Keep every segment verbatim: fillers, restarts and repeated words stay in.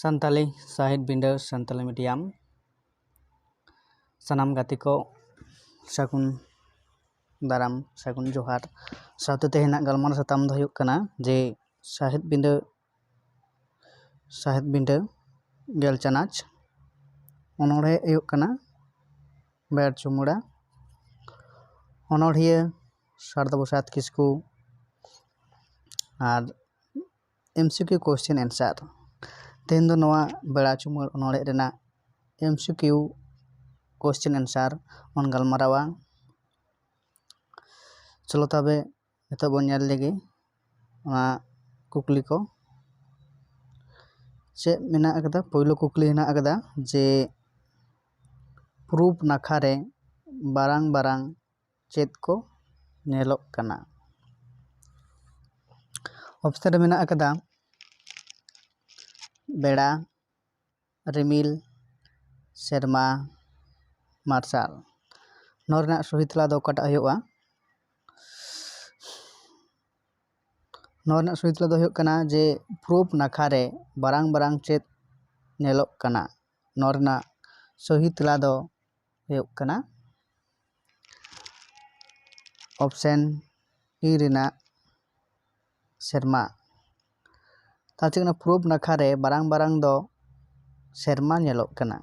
ᱥᱟᱱᱛᱟᱞᱤ ᱥᱟᱶᱦᱮᱫ ᱵᱤᱸᱰᱟᱹ, ᱥᱟᱱᱛᱟᱞᱤ medium᱾ ᱥᱟᱱᱟᱢ ᱜᱟᱛᱮ ᱠᱚ ᱥᱟᱹᱜᱩᱱ ᱫᱟᱨᱟᱢ, ᱥᱟᱹᱜᱩᱱ ᱡᱚᱦᱟᱨ᱾ ᱥᱟᱶᱛᱮ ᱛᱮᱦᱮᱧᱟᱜ ᱜᱟᱞᱢᱟᱨᱟᱣ ᱥᱟᱛᱟᱢ ᱫᱚ ᱦᱩᱭᱩᱜ ᱠᱟᱱᱟ ᱡᱮ ᱥᱟᱶᱦᱮᱫ ᱵᱤᱸᱰᱟᱹ, ᱥᱟᱶᱦᱮᱫ ᱵᱤᱸᱰᱟᱹ ᱜᱮᱞ ᱪᱟᱱᱟᱪ᱾ ᱚᱱᱚᱬᱦᱮ ᱦᱩᱭᱩᱜ ᱠᱟᱱᱟ ᱵᱮᱲ ᱪᱩᱢᱩᱲᱟ᱾ ᱚᱱᱚᱬᱦᱤᱭᱟᱹ ᱥᱟᱨᱚᱫᱟ ᱯᱨᱚᱥᱟᱫᱽ ᱠᱤᱥᱠᱩ᱾ ᱟᱨ M C Q question answer᱾ ᱛᱮᱦᱮᱧ ᱫᱚ ᱱᱚᱣᱟ ᱵᱮᱲᱟ ᱪᱩᱢᱟᱹᱲ ᱚᱱᱚᱬᱦᱮ ᱨᱮᱱᱟᱜ M C Q question answer ᱵᱚᱱ ᱜᱟᱞᱢᱟᱨᱟᱣᱟ᱾ ᱪᱚᱞᱚ ᱛᱚᱵᱮ ᱱᱤᱛᱚᱜ ᱵᱚᱱ ᱧᱮᱞ ᱞᱮᱜᱮ ᱚᱱᱟ ᱠᱩᱠᱞᱤ ᱠᱚ᱾ ᱪᱮᱫ ᱢᱮᱱᱟᱜ ᱟᱠᱟᱫᱟ? ᱯᱳᱭᱞᱳ ᱠᱩᱠᱞᱤ ᱦᱮᱱᱟᱜ ᱟᱠᱟᱫᱟ ᱡᱮ ᱯᱩᱨᱩᱵ ᱱᱟᱠᱷᱟ ᱨᱮ ᱵᱟᱨᱟᱝ ᱵᱟᱨᱟᱝ ᱪᱮᱫ ᱠᱚ ᱧᱮᱞᱚᱜ ᱠᱟᱱᱟ? Option ᱨᱮ ᱢᱮᱱᱟᱜ ᱟᱠᱟᱫᱟ ᱵᱮᱲᱟ, ᱨᱤᱢᱤᱞ, ᱥᱮᱨᱢᱟ, ᱢᱟᱨᱥᱟᱞ᱾ ᱱᱚᱣᱟ ᱨᱮᱱᱟᱜ ᱥᱚᱦᱤ ᱛᱮᱞᱟ ᱫᱚ ᱚᱠᱟᱴᱟᱜ ᱦᱩᱭᱩᱜᱼᱟ? ᱱᱚᱣᱟ ᱨᱮᱱᱟᱜ ᱥᱚᱦᱤ ᱛᱮᱞᱟ ᱫᱚ ᱦᱩᱭᱩᱜ ᱠᱟᱱᱟ ᱡᱮ ᱯᱩᱨᱩᱵ ᱱᱟᱠᱷᱟ ᱨᱮ ᱵᱟᱨᱟᱝ ᱵᱟᱨᱟᱝ ᱪᱮᱫ ᱧᱮᱞᱚᱜ ᱠᱟᱱᱟ? ᱱᱚᱣᱟ ᱨᱮᱱᱟᱜ ᱥᱚᱦᱤ ᱛᱮᱞᱟ ᱫᱚ ᱦᱩᱭᱩᱜ ᱠᱟᱱᱟ option E ᱨᱮᱱᱟᱜ ᱥᱮᱨᱢᱟ᱾ ᱛᱟᱦᱞᱮ ᱪᱮᱫ ᱠᱟᱱᱟ? ᱯᱩᱨᱩᱵ ᱱᱟᱠᱷᱟ ᱨᱮ ᱵᱟᱨᱟᱝ ᱵᱟᱨᱟᱝ ᱫᱚ ᱥᱮᱨᱢᱟ ᱧᱮᱞᱚᱜ ᱠᱟᱱᱟ᱾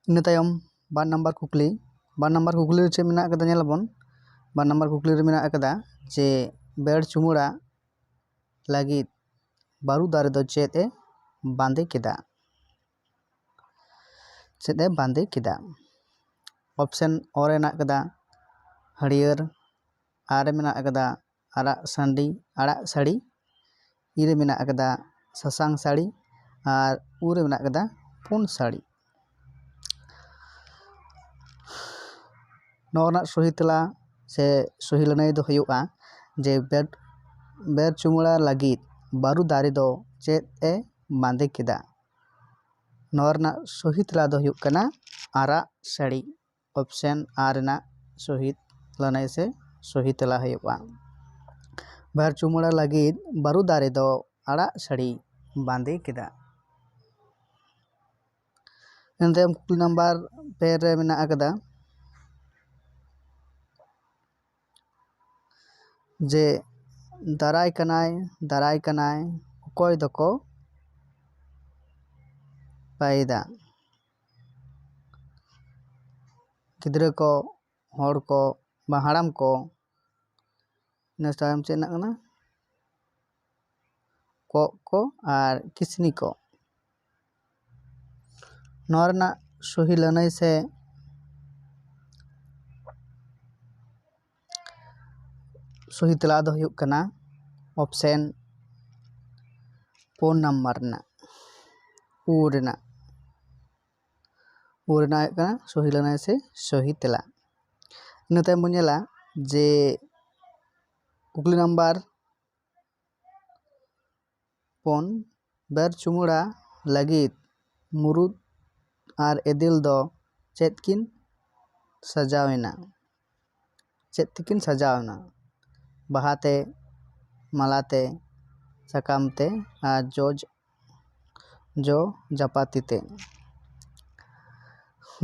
ᱤᱱᱟᱹ ᱛᱟᱭᱚᱢ ᱵᱟᱨ ᱱᱟᱢᱵᱟᱨ ᱠᱩᱠᱞᱤ᱾ ᱵᱟᱨ ᱱᱟᱢᱵᱟᱨ ᱠᱩᱠᱞᱤ ᱨᱮ ᱪᱮᱫ ᱢᱮᱱᱟᱜ ᱟᱠᱟᱫᱟ, ᱧᱮᱞ ᱟᱵᱚᱱ᱾ ᱵᱟᱨ ᱱᱟᱢᱵᱟᱨ ᱠᱩᱠᱞᱤ ᱨᱮ ᱢᱮᱱᱟᱜ ᱟᱠᱟᱫᱟ ᱡᱮ ᱵᱮᱲ ᱪᱩᱢᱩᱲᱟ ᱞᱟᱹᱜᱤᱫ ᱵᱟᱹᱨᱩ ᱫᱟᱨᱮ ᱫᱚ ᱪᱮᱫ ᱮ ᱵᱟᱸᱫᱮ ᱠᱮᱫᱟ? ᱪᱮᱫ ᱮ ᱵᱟᱸᱫᱮ ᱠᱮᱫᱟ? Option ᱚ ᱨᱮ ᱢᱮᱱᱟᱜ ᱟᱠᱟᱫᱟ ᱦᱟᱹᱨᱭᱟᱹᱲ, ᱟᱨ ᱨᱮ ᱢᱮᱱᱟᱜ ᱟᱠᱟᱫᱟ ᱟᱨᱟᱜ ᱥᱟᱺᱰᱤ, ᱟᱨᱟᱜ ᱥᱟᱹᱲᱤ, ᱤ ᱨᱮ ᱢᱮᱱᱟᱜ ᱟᱠᱟᱫᱟ ᱥᱟᱥᱟᱝ ᱥᱟᱹᱲᱤ, ᱟᱨ ᱩ ᱨᱮ ᱢᱮᱱᱟᱜ ᱟᱠᱟᱫᱟ ᱯᱩᱸᱰ ᱥᱟᱹᱲᱤ᱾ ᱱᱚᱣᱟ ᱨᱮᱱᱟᱜ ᱥᱚᱦᱤ ᱛᱮᱞᱟ ᱥᱮ ᱥᱚᱦᱤ ᱞᱟᱹᱱᱟᱹᱭ ᱫᱚ ᱦᱩᱭᱩᱜᱼᱟ ᱡᱮ ᱵᱮᱨ, ᱵᱮᱨ ᱪᱩᱢᱟᱹᱲᱟ ᱞᱟᱹᱜᱤᱫ ᱵᱟᱹᱨᱩ ᱫᱟᱨᱮ ᱫᱚ ᱪᱮᱫ ᱮ ᱵᱟᱸᱫᱮ ᱠᱮᱫᱟ? ᱱᱚᱣᱟ ᱨᱮᱱᱟᱜ ᱥᱚᱦᱤ ᱛᱮᱞᱟ ᱫᱚ ᱦᱩᱭᱩᱜ ᱠᱟᱱᱟ ᱟᱨᱟᱜ ᱥᱟᱹᱲᱤ᱾ Option ᱟᱨ ᱨᱮᱱᱟᱜ ᱥᱚᱦᱤ ᱞᱟᱹᱱᱟᱹᱭ ᱥᱮ ᱥᱚᱦᱤ ᱛᱮᱞᱟ ᱦᱩᱭᱩᱜᱼᱟ᱾ ᱵᱮᱨ ᱪᱩᱢᱟᱹᱲᱟ ᱞᱟᱹᱜᱤᱫ ᱵᱟᱹᱨᱩ ᱫᱟᱨᱮ ᱫᱚ ᱟᱲᱟᱜ ᱥᱟᱹᱲᱤ ᱵᱟᱸᱫᱮ ᱠᱮᱫᱟ᱾ ᱤᱱᱟᱹ ᱛᱟᱭᱚᱢ ᱠᱩᱠᱞᱤ ᱱᱟᱢᱵᱟᱨ ᱯᱮ ᱨᱮ ᱢᱮᱱᱟᱜ ᱟᱠᱟᱫᱟ ᱡᱮ ᱫᱟᱨᱟᱭ ᱠᱟᱱᱟᱭ, ᱫᱟᱨᱟᱭ ᱠᱟᱱᱟᱭ, ᱚᱠᱚᱭ ᱫᱚᱠᱚ ᱯᱟᱹᱭᱫᱟ? ᱜᱤᱫᱽᱨᱟᱹ ᱠᱚ, ᱦᱚᱲ ᱠᱚ, ᱵᱟ ᱦᱟᱲᱟᱢ ᱠᱚ᱾ ᱤᱱᱟᱹ ᱛᱟᱭᱚᱢ ᱪᱮᱫ ᱢᱮᱱᱟᱜ ᱠᱟᱱᱟ? ᱠᱚᱸᱜ ᱠᱚ ᱟᱨ ᱠᱤᱥᱱᱤ ᱠᱚ᱾ ᱱᱚᱣᱟ ᱨᱮᱱᱟᱜ ᱥᱚᱦᱤ ᱞᱟᱹᱱᱟᱹᱭ ᱥᱮ ᱥᱚᱦᱤ ᱛᱮᱞᱟ ᱫᱚ ᱦᱩᱭᱩᱜ ᱠᱟᱱᱟ ᱚᱯᱥᱮᱱ ᱯᱩᱱ ᱱᱟᱢᱵᱟᱨ ᱨᱮᱱᱟᱜ, ᱩ ᱨᱮᱱᱟᱜ, ᱩ ᱨᱮᱱᱟᱜ ᱦᱩᱭᱩᱜ ᱠᱟᱱᱟ ᱥᱚᱦᱤ ᱞᱟᱹᱱᱟᱹᱭ ᱥᱮ ᱥᱚᱦᱤ ᱛᱮᱞᱟ᱾ ᱤᱱᱟᱹ ᱛᱟᱭᱚᱢ ᱵᱚᱱ ᱧᱮᱞᱟ ᱡᱮ ᱠᱩᱠᱞᱤ ᱱᱟᱢᱵᱟᱨ ᱯᱩᱱ, ᱵᱮᱨ ᱪᱩᱢᱩᱲᱟ ᱞᱟᱹᱜᱤᱫ ᱢᱩᱨᱩᱫ ᱟᱨ ᱮᱫᱮᱞ ᱫᱚ ᱪᱮᱫ ᱠᱤᱱ ᱥᱟᱡᱟᱣ ᱮᱱᱟ? ᱪᱮᱫ ᱛᱮᱠᱤᱱ ᱥᱟᱡᱟᱣ ᱮᱱᱟ? ᱵᱟᱦᱟ ᱛᱮ, ᱢᱟᱞᱟ ᱛᱮ, ᱥᱟᱠᱟᱢ ᱛᱮ ᱟᱨ ᱡᱚ ᱡᱚ ᱡᱟᱯᱟᱛᱤ ᱛᱮ᱾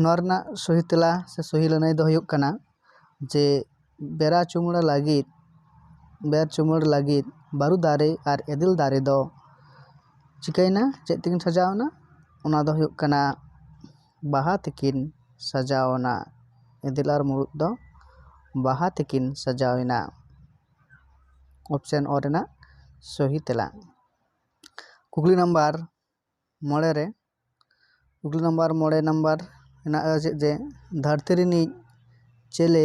ᱱᱚᱣᱟ ᱨᱮᱱᱟᱜ ᱥᱚᱦᱤ ᱛᱮᱞᱟ ᱥᱮ ᱥᱚᱦᱤ ᱞᱟᱹᱱᱟᱹᱭ ᱫᱚ ᱦᱩᱭᱩᱜ ᱠᱟᱱᱟ ᱡᱮ ᱵᱮᱨᱟ ᱪᱩᱢᱟᱹᱲᱟ ᱞᱟᱹᱜᱤᱫ, ᱵᱮᱨ ᱪᱩᱢᱟᱹᱲ ᱞᱟᱹᱜᱤᱫ ᱵᱟᱹᱨᱩ ᱫᱟᱨᱮ ᱟᱨ ᱮᱫᱮᱞ ᱫᱟᱨᱮ ᱫᱚ ᱪᱤᱠᱟᱹᱭᱮᱱᱟ? ᱪᱮᱫ ᱛᱮᱠᱤᱱ ᱥᱟᱡᱟᱣ ᱮᱱᱟ? ᱚᱱᱟ ᱫᱚ ᱦᱩᱭᱩᱜ ᱠᱟᱱᱟ ᱵᱟᱦᱟ ᱛᱮᱠᱤᱱ ᱥᱟᱡᱟᱣ ᱮᱱᱟ᱾ ᱮᱫᱮᱞ ᱟᱨ ᱢᱩᱨᱩᱫ ᱫᱚ ᱵᱟᱦᱟ ᱛᱮᱠᱤᱱ ᱥᱟᱡᱟᱣ ᱮᱱᱟ᱾ ᱚᱯᱥᱮᱱ ᱚ ᱨᱮᱱᱟᱜ ᱥᱚᱦᱤ ᱛᱮᱞᱟ᱾ ᱠᱩᱠᱞᱤ ᱱᱟᱢᱵᱟᱨ ᱢᱚᱬᱮ ᱨᱮ, ᱠᱩᱠᱞᱤ ᱱᱟᱢᱵᱟᱨ ᱢᱚᱬᱮ ᱱᱟᱢᱵᱟᱨ ᱦᱮᱱᱟᱜᱼᱟ ᱪᱮᱫ ᱡᱮ, ᱫᱷᱟᱹᱨᱛᱤ ᱨᱤᱱᱤᱡ ᱪᱮᱞᱮ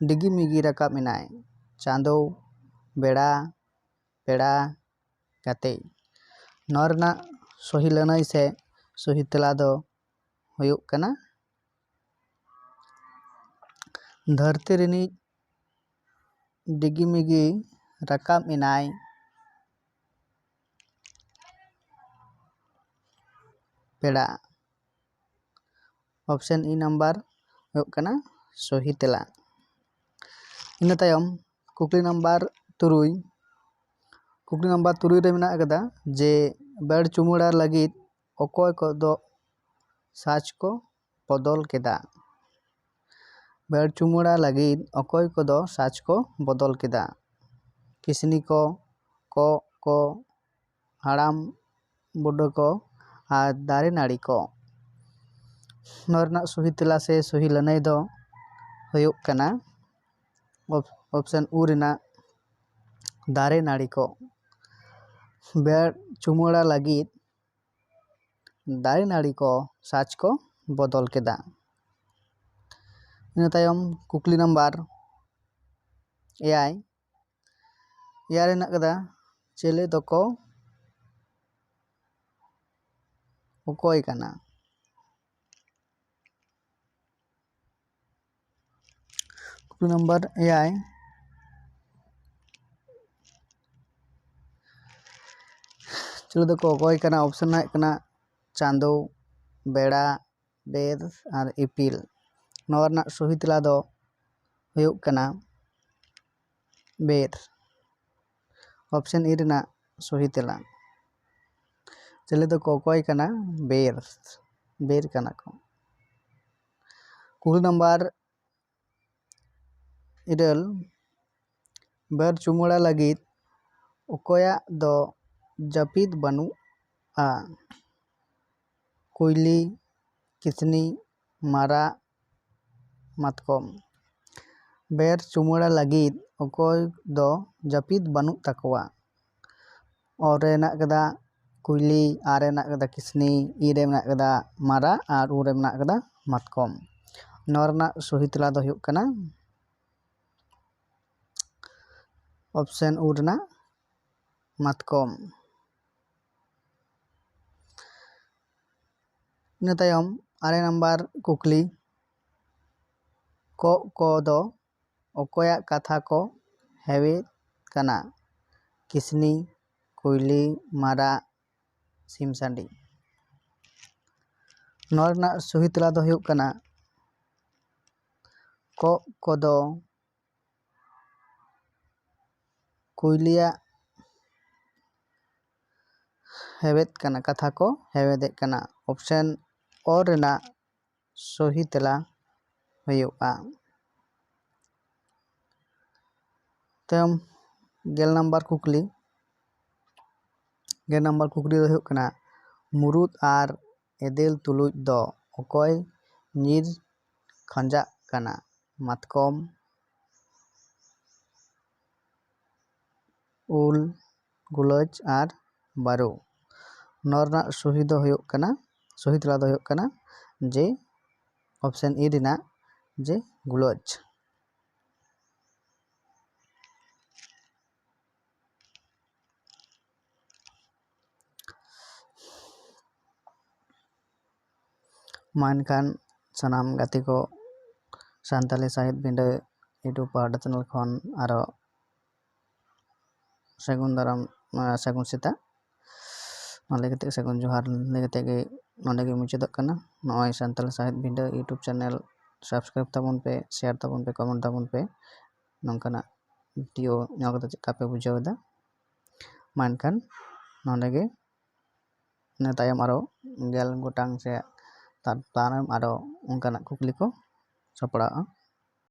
ᱰᱤᱜᱤ ᱢᱤᱜᱤ ᱨᱟᱠᱟᱵ ᱮᱱᱟᱭ? ᱪᱟᱸᱫᱳ, ᱵᱮᱲᱟ, ᱯᱮᱲᱟ, ᱜᱟᱛᱮ᱾ ᱱᱚᱣᱟ ᱨᱮᱱᱟᱜ ᱥᱚᱦᱤ ᱞᱟᱹᱱᱟᱹᱭ ᱥᱮ ᱥᱚᱦᱤ ᱛᱮᱞᱟ ᱫᱚ ᱦᱩᱭᱩᱜ ᱠᱟᱱᱟ ᱫᱷᱟᱹᱨᱛᱤ ᱨᱤᱱᱤᱡ ᱰᱤᱜᱤ ᱢᱤᱜᱤ ᱨᱟᱠᱟᱵ ᱮᱱᱟᱭ ᱯᱮᱲᱟ᱾ ᱚᱯᱥᱮᱱ ᱤ ᱱᱟᱢᱵᱟᱨ ᱦᱩᱭᱩᱜ ᱠᱟᱱᱟ ᱥᱚᱦᱤ ᱛᱮᱞᱟ᱾ ᱤᱱᱟᱹ ᱛᱟᱭᱚᱢ ᱠᱩᱠᱞᱤ ᱱᱟᱢᱵᱟᱨ ᱛᱩᱨᱩᱭ, ᱠᱩᱠᱞᱤ ᱱᱟᱢᱵᱟᱨ ᱛᱩᱨᱩᱭ ᱨᱮ ᱢᱮᱱᱟᱜ ᱟᱠᱟᱫᱟ ᱡᱮ ᱵᱮᱲ ᱪᱩᱢᱟᱹᱲᱟ ᱞᱟᱹᱜᱤᱫ ᱚᱠᱚᱭ ᱠᱚᱫᱚ ᱥᱟᱡᱽ ᱠᱚ ᱵᱚᱫᱚᱞ ᱠᱮᱫᱟ? ᱵᱮᱲ ᱪᱩᱢᱟᱹᱲᱟ ᱞᱟᱹᱜᱤᱫ ᱚᱠᱚᱭ ᱠᱚᱫᱚ ᱥᱟᱡᱽ ᱠᱚ ᱵᱚᱫᱚᱞ ᱠᱮᱫᱟ? ᱠᱤᱥᱱᱤ ᱠᱚ, ᱠᱚᱸᱜ ᱠᱚ, ᱦᱟᱲᱟᱢ ᱵᱩᱰᱷᱟᱹ ᱠᱚ ᱟᱨ ᱫᱟᱨᱮ ᱱᱟᱹᱲᱤ ᱠᱚ᱾ ᱱᱚᱣᱟ ᱨᱮᱱᱟᱜ ᱥᱚᱦᱤ ᱛᱮᱞᱟ ᱥᱮ ᱥᱚᱦᱤ ᱞᱟᱹᱱᱟᱹᱭ ᱫᱚ ᱦᱩᱭᱩᱜ ᱠᱟᱱᱟ ᱚᱯ- ᱚᱯᱥᱮᱱ ᱩ ᱨᱮᱱᱟᱜ ᱫᱟᱨᱮ ᱱᱟᱹᱲᱤ ᱠᱚ᱾ ᱵᱮᱲ ᱪᱩᱢᱟᱹᱲᱟ ᱞᱟᱹᱜᱤᱫ ᱫᱟᱨᱮ ᱱᱟᱹᱲᱤ ᱠᱚ ᱥᱟᱡᱽ ᱠᱚ ᱵᱚᱫᱚᱞ ᱠᱮᱫᱟ᱾ ᱤᱱᱟᱹ ᱛᱟᱭᱚᱢ ᱠᱩᱠᱞᱤ ᱱᱟᱢᱵᱟᱨ ᱮᱭᱟᱭ, ᱮᱭᱟᱭ ᱨᱮ ᱦᱮᱱᱟᱜ ᱠᱟᱫᱟ, ᱪᱮᱞᱮ ᱫᱚᱠᱚ ᱚᱠᱚᱭ ᱠᱟᱱᱟ? ᱠᱩᱠᱞᱤ ᱱᱟᱢᱵᱟᱨ ᱮᱭᱟᱭ, ᱪᱮᱞᱮ ᱫᱚᱠᱚ ᱚᱠᱚᱭ ᱠᱟᱱᱟ? ᱚᱯᱥᱮᱱ ᱦᱩᱭᱩᱜ ᱠᱟᱱᱟ ᱪᱟᱸᱫᱚ, ᱵᱮᱲᱟ, ᱵᱮᱨ ᱟᱨ ᱤᱯᱤᱞ᱾ ᱱᱚᱣᱟ ᱨᱮᱱᱟᱜ ᱥᱚᱦᱤ ᱛᱮᱞᱟ ᱫᱚ ᱦᱩᱭᱩᱜ ᱠᱟᱱᱟ ᱵᱮᱨ᱾ ᱚᱯᱥᱮᱱ ᱤ ᱨᱮᱱᱟᱜ ᱥᱚᱦᱤ ᱛᱮᱞᱟ᱾ ᱪᱮᱞᱮ ᱫᱚᱠᱚ ᱚᱠᱚᱭ ᱠᱟᱱᱟ? ᱵᱮᱨ, ᱵᱮᱨ ᱠᱟᱱᱟ ᱠᱚ᱾ ᱠᱩᱲᱤ ᱱᱟᱢᱵᱟᱨ ᱤᱨᱟᱹᱞ, ᱵᱮᱨ ᱪᱩᱢᱟᱹᱲᱟ ᱞᱟᱹᱜᱤᱫ ᱚᱠᱚᱭᱟᱜ ᱫᱚ ᱡᱟᱹᱯᱤᱫ ᱵᱟᱹᱱᱩᱜᱼᱟ? ᱠᱩᱭᱞᱤ, ᱠᱤᱥᱱᱤ, ᱢᱟᱨᱟᱜ, ᱢᱟᱛᱠᱚᱢ᱾ ᱵᱮᱨ ᱪᱩᱢᱟᱹᱲᱟ ᱞᱟᱹᱜᱤᱫ ᱚᱠᱚᱭ ᱫᱚ ᱡᱟᱹᱯᱤᱫ ᱵᱟᱹᱱᱩᱜ ᱛᱟᱠᱚᱣᱟ? ᱚ ᱨᱮ ᱢᱮᱱᱟᱜ ᱠᱟᱫᱟ ᱠᱩᱭᱞᱤ, ᱟ ᱨᱮ ᱢᱮᱱᱟᱜ ᱠᱟᱫᱟ ᱠᱤᱥᱱᱤ, ᱤ ᱨᱮ ᱢᱮᱱᱟᱜ ᱠᱟᱫᱟ ᱢᱟᱨᱟᱜ ᱟᱨ ᱩ ᱨᱮ ᱢᱮᱱᱟᱜ ᱠᱟᱫᱟ ᱢᱟᱛᱠᱚᱢ᱾ ᱱᱚᱣᱟ ᱨᱮᱱᱟᱜ ᱥᱚᱦᱤ ᱛᱮᱞᱟ ᱫᱚ ᱦᱩᱭᱩᱜ ᱠᱟᱱᱟ ᱚᱯᱥᱮᱱ ᱩ ᱨᱮᱱᱟᱜ ᱢᱟᱛᱠᱚᱢ᱾ ᱤᱱᱟᱹ ᱛᱟᱭᱚᱢ ᱟᱨᱮ ᱱᱟᱢᱵᱟᱨ ᱠᱩᱠᱞᱤ, ᱠᱚᱸᱜ ᱠᱚᱫᱚ ᱚᱠᱚᱭᱟᱜ ᱠᱟᱛᱷᱟ ᱠᱚ ᱦᱮᱣᱮᱫ ᱠᱟᱱᱟ? ᱠᱤᱥᱱᱤ, ᱠᱩᱭᱞᱤ, ᱢᱟᱨᱟᱜ, ᱥᱤᱢ ᱥᱟᱺᱰᱤ᱾ ᱱᱚᱣᱟ ᱨᱮᱱᱟᱜ ᱥᱚᱦᱤ ᱛᱮᱞᱟ ᱫᱚ ᱦᱩᱭᱩᱜ ᱠᱟᱱᱟ ᱠᱚᱸᱜ ᱠᱚᱫᱚ ᱠᱩᱭᱞᱤᱭᱟᱜ ᱦᱮᱣᱮᱫ ᱠᱟᱱᱟ, ᱠᱟᱛᱷᱟ ᱠᱚ ᱦᱮᱣᱮᱫᱮᱫ ᱠᱟᱱᱟ᱾ ᱚᱯᱥᱮᱱ ᱚ ᱨᱮᱱᱟᱜ ᱥᱚᱦᱤ ᱛᱮᱞᱟ ᱦᱩᱭᱩᱜᱼᱟ᱾ ᱛᱟᱭᱚᱢ ᱜᱮᱞ ᱱᱟᱢᱵᱟᱨ ᱠᱩᱠᱞᱤ, ᱜᱮᱞ ᱱᱟᱢᱵᱟᱨ ᱠᱩᱠᱞᱤ ᱫᱚ ᱦᱩᱭᱩᱜ ᱠᱟᱱᱟ, ᱢᱩᱨᱩᱫ ᱟᱨ ᱮᱫᱮᱞ ᱛᱩᱞᱩᱡ ᱫᱚ ᱚᱠᱚᱭ ᱧᱤᱨ ᱠᱷᱟᱸᱡᱟᱜ ᱠᱟᱱᱟ? ᱢᱟᱛᱠᱚᱢ, ᱩᱞ, ᱜᱩᱞᱟᱹᱪ ᱟᱨ ᱵᱟᱹᱨᱩ᱾ ᱱᱚᱣᱟ ᱨᱮᱱᱟᱜ ᱥᱚᱦᱤ ᱫᱚ ᱦᱩᱭᱩᱜ ᱠᱟᱱᱟ, ᱥᱚᱦᱤ ᱛᱮᱞᱟ ᱫᱚ ᱦᱩᱭᱩᱜ ᱠᱟᱱᱟ ᱡᱮ ᱚᱯᱥᱮᱱ ᱤ ᱨᱮᱱᱟᱜ ᱡᱮ ᱜᱩᱞᱟᱹᱪ᱾ ᱢᱟ ᱮᱱᱠᱷᱟᱱ ᱥᱟᱱᱟᱢ ᱜᱟᱛᱮ ᱠᱚ ᱥᱟᱱᱛᱟᱞᱤ ᱥᱟᱶᱦᱮᱫ ᱵᱤᱸᱰᱟᱹ YouTube ᱯᱟᱦᱴᱟ ᱪᱮᱱᱮᱞ ᱠᱷᱚᱱ ᱟᱨᱚ ᱥᱟᱹᱜᱩᱱ ᱫᱟᱨᱟᱢ, ᱥᱟᱹᱜᱩᱱ ᱥᱮᱛᱟᱜ᱾ ᱚᱱᱟ ᱞᱟᱹᱭ ᱠᱟᱛᱮ ᱥᱟᱹᱜᱩᱱ ᱡᱚᱦᱟᱨ ᱞᱟᱹᱭ ᱠᱟᱛᱮ ᱜᱮ ᱱᱚᱰᱮ ᱜᱮ ᱢᱩᱪᱟᱹᱫᱚᱜ ᱠᱟᱱᱟ᱾ ᱱᱚᱜᱼᱚᱭ ᱥᱟᱱᱛᱟᱞᱤ ᱥᱟᱶᱦᱮᱫ ᱵᱤᱸᱰᱟᱹ YouTube ᱪᱮᱱᱮᱞ subscribe ᱛᱟᱵᱚᱱ ᱯᱮ, share ᱛᱟᱵᱚᱱ ᱯᱮ, comment ᱛᱟᱵᱚᱱ ᱯᱮ᱾ ᱱᱚᱝᱠᱟᱱᱟᱜ video ᱧᱮᱞ ᱠᱟᱛᱮ ᱪᱮᱫ ᱞᱮᱠᱟ ᱯᱮ ᱵᱩᱡᱷᱟᱹᱣ ᱮᱫᱟ? ᱢᱟ ᱮᱱᱠᱷᱟᱱ ᱱᱚᱰᱮ ᱜᱮ, ᱤᱱᱟᱹ ᱛᱟᱭᱚᱢ ᱟᱨᱚ ᱜᱮᱞ ᱜᱚᱴᱟᱝ ᱥᱮ ᱛᱟᱨ ᱛᱟᱭᱱᱚᱢ ᱟᱨᱚ ᱚᱱᱠᱟᱱᱟᱜ ᱠᱩᱠᱞᱤ ᱠᱚ ᱥᱟᱯᱲᱟᱜᱼᱟ᱾